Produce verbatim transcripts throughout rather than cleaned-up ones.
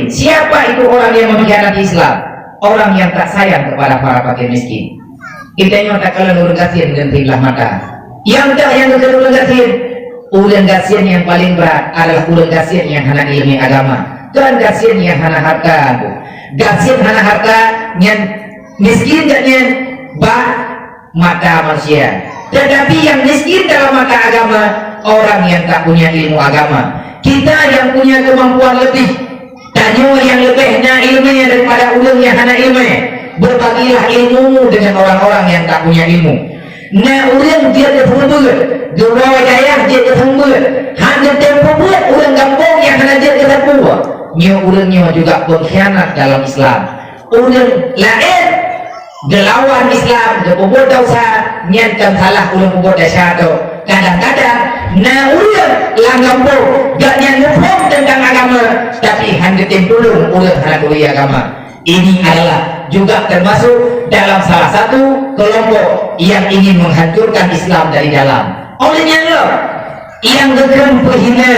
Siapa itu orang yang mengkhianati Islam? Orang yang tak sayang kepada para fakir miskin. Kita nyoe takalon ureuëng gasien ngon siblah mata. Nyang tak nyang geukheun ureuëng gasien? Ureuëng gasien nyang paleng brat adalah ureuëng gasien nyang hana iéleumé agama. Kon gasien nyang hana hareuta. Gasien hana hareuta nyan miskin gobnyan bak mata manusia. Tetapi yang miskin dalam mata agama, orang yang tak punya ilmu agama. Kita yang punya kemampuan lebih, tanyoe nyang leubeh na iéleumé daripada ureuëng nyang hana iéleumé. Berbagilah ilmumu dengan orang-orang yang tak punya ilmu. Na ureuëng jeuet geupeubuet, geuwoe dayah jeuet geupeubuet, hana geutém peubuet ureuëng gampông nyang hana jeuet geusapeue. Nyoe ureuëng nyoe juga pengkhianat dalam Islam. Ureuëng laén geulawan Islam, geupeubuet desya, nyan kon salah ureuëng peubuet desya tu. Kadang-kadang na ureuëng lam gampông, gobnyan muphom teuntang agama, tapi hana geutém tulông ureuëng hana turi agama. Ini adalah juga termasuk dalam salah satu kelompok yang ingin menghancurkan Islam dari dalam. Oleh nyan lom, nyang geukheun peuhina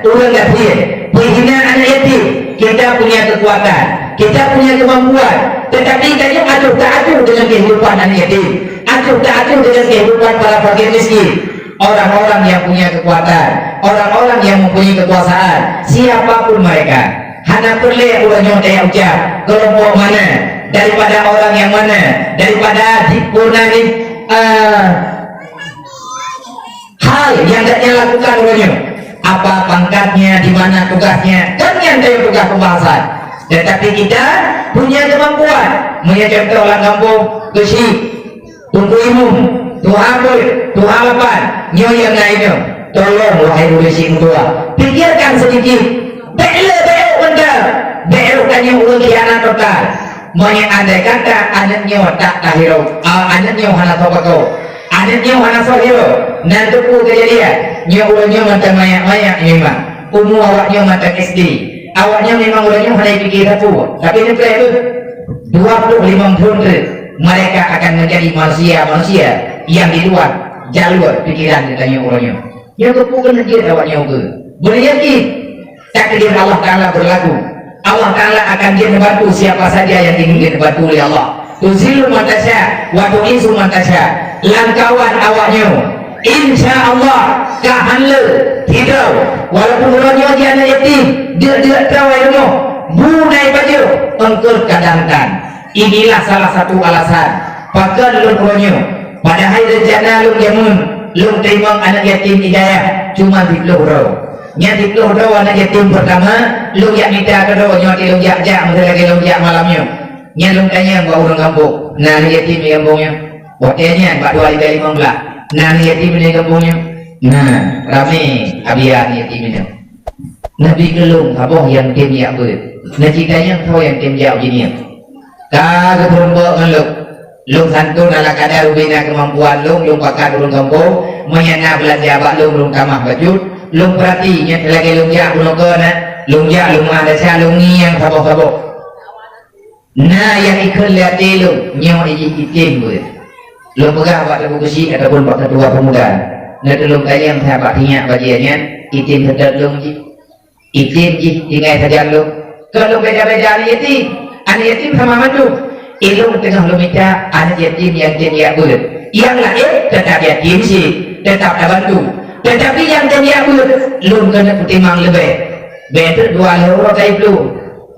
ureuëng gasien, peuhina anak yatim. Kita punya kekuatan, kita punya kemampuan, tetapi tanyoe acuh tak acuh dengan kehidupan anak yatim, acuh tak acuh dengan kehidupan para fakir miskin. Orang-orang yang punya kekuatan, orang-orang yang mempunyai kekuasaan, siapapun mereka, hana peureulée uroe nyoe taya ucap kelompok mana, daripada orang yang mana, daripada di purna ni, eh, hal yang gobnyan lakukan uroe nyoe, apa pangkatnya, di mana tugasnya, kan nyan tayue tugas pembahasan. Tetapi kita punya kemampuan. Meunyoe contoh lam gampông, keuchik, Teungku Imum, tuha peuet, tuha lapan, nyoe nyang na inoe. Tolong, wahai ureuëng syiek meutuah, pikirkan sedikit. Bék le bék mantong, bék tanyoe ureuëng khianat total. Meunyoe andai kata aneuk nyoe tak tahiro, a, aneuk nyoe hana soe pakoe, aneuk nyoe hana soe hiro, nan teupeu keujadian, nyoe ureuëng nyoe mantong manyak-manyak memang. Umu awak nyoe mantong S D. Awak nyoe memang ureuëng nyoe hana jipike sapeue, tapi neupreh beuh. Dua puluh lima thon teuk, mereka akan menjadi manusia-manusia yang di luar jalur pikiran geutanyoe uroe nyoe. Nyoe keupeue keuneuk jeuet awak nyoe keu? Beuyakin, takdir Allah Taala berlaku. Allah Taala akan jeuet neubantu siapa saja yang ingin jeuet neubantu lé Allah. Tuzillu man tasya wa tu'izzu man tasya. Lam kawan awak nyoe, insya Allah, ka han le sidroe, walaupun uroe nyoe jih aneuk yatim, deuk-deuk troe rumoh, bu na ipajoh, eungkôt kadang-kadang. Inilah salah satu alasan pakon lôn uroe nyoe. Padahai reuncana lôn jameun, lôn teurimong aneuk yatim hidayah cuma siplôh droe. Nyan siplôh droe aneuk yatim peurtama, lôn jak mita keudroe nyoe, lôn jak-jak meusé lagée lôn jak malam nyoe. Nyan lôn tanyong bak ureuëng gampông, "Na aneuk yatim di gampông nyoe?" Watée nyan bak dua ribée limong blaih, "Na aneuk yatim di gampông nyoe?" "Na, ramé, abian yatim nyoe." Neubi keu lôn saboh nyang tem jak beuet. Neucit tanyong soe nyang tem jak uji nyoe. Ka geupeurumpok ngon lôn. Lôn santôn ala kadar ubena keumampuan lôn, lôn pakat ureuëng gampông, meunyo na beulanja bak lôn, lôn tamah bacut, lôn peurati nyan lagée lôn jak bunoe keu na, lôn jak lôn ma desya lôn ngieng saboh-saboh. Na nyang ikheun lé até lôn, nyoe jih item beuet. Lôn peugah bak Teungku Keuchik ataupun bak keutua peumuda, neutulông tanyong that bak sinyak bajée nyan, item seutôt lôn jih. Item jih tinggai sajan lôn. Kon lôn beda-beda aneuk yatim. Aneuk yatim sama mandum. Ilôn teungoh lôn mita aneuk yatim nyang tem jak beuet. Nyang laén teutap yatim cit, teutap tabantu. Teutapi nyang tem jak beuet, lôn keuneuk peutimang leubeh. Bék teuk dua lhée uroe taiplueng.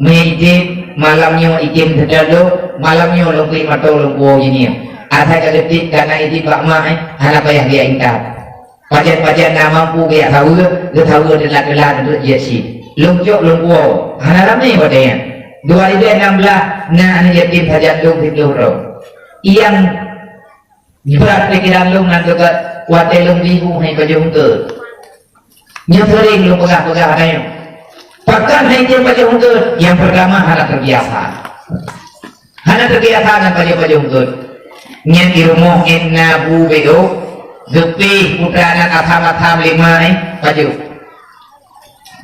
Meu item, malam nyoe item seutôt lôn, malam nyoe lôn peuet mantong lôn puwoe jih nyoe. Asai ka geutik kana item bak mak, eh, hana payah geujak intat. Pajan-pajan na mampu geujak saweue, geusaweue teulat-teulat untuk jeuet cit. Lôn cok lôn puwoe, hana ramé watée nyan. Dua ribée nam blaih na aneuk yatim sajan lôn siplôh droe. Nyang brat pikeran lôn nan teuka watée lôn bi bu hai pajoh eungkôt. Nyoe seuring lôn peugah-peugah hana nyoe. Pakon hai tem pajoh eungkôt? Nyang peurtama hana teubiasa. Hana teubiasa ngon pajoh-pajoh eungkôt. Nyan di rumoh nyan na bu bék, geupéh putra nan asam-asam lima, eh, pajoh.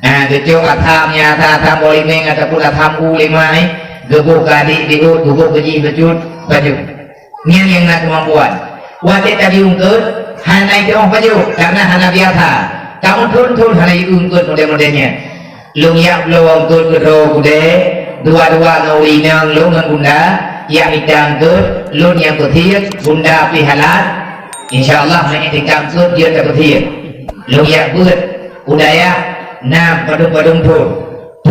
Ah, geucok asam nyan, asam-asam boh limeng ataupun asam u lima, eh, geuboh keu adék bék, geuboh keu jih bacut, pajoh. Nyan nyang na keumampuan. Watée tabi eungkôt, hana jiteuoh pajoh, karna hana biasa. Kamoe thon-thon hana jieu eungkôt model-model nyan. Lôn jak bloe eungkôt keudroe keudè, dua-dua ngon ureueng inong lôn ngon bunda, jak mita eungkôt, lôn nyang peusiet, bunda pih halat. Insya Allah, meu'iktikaf eungkôt jeuet tapeusiet. Lôn jak beuet u dayah na padum-padum phon.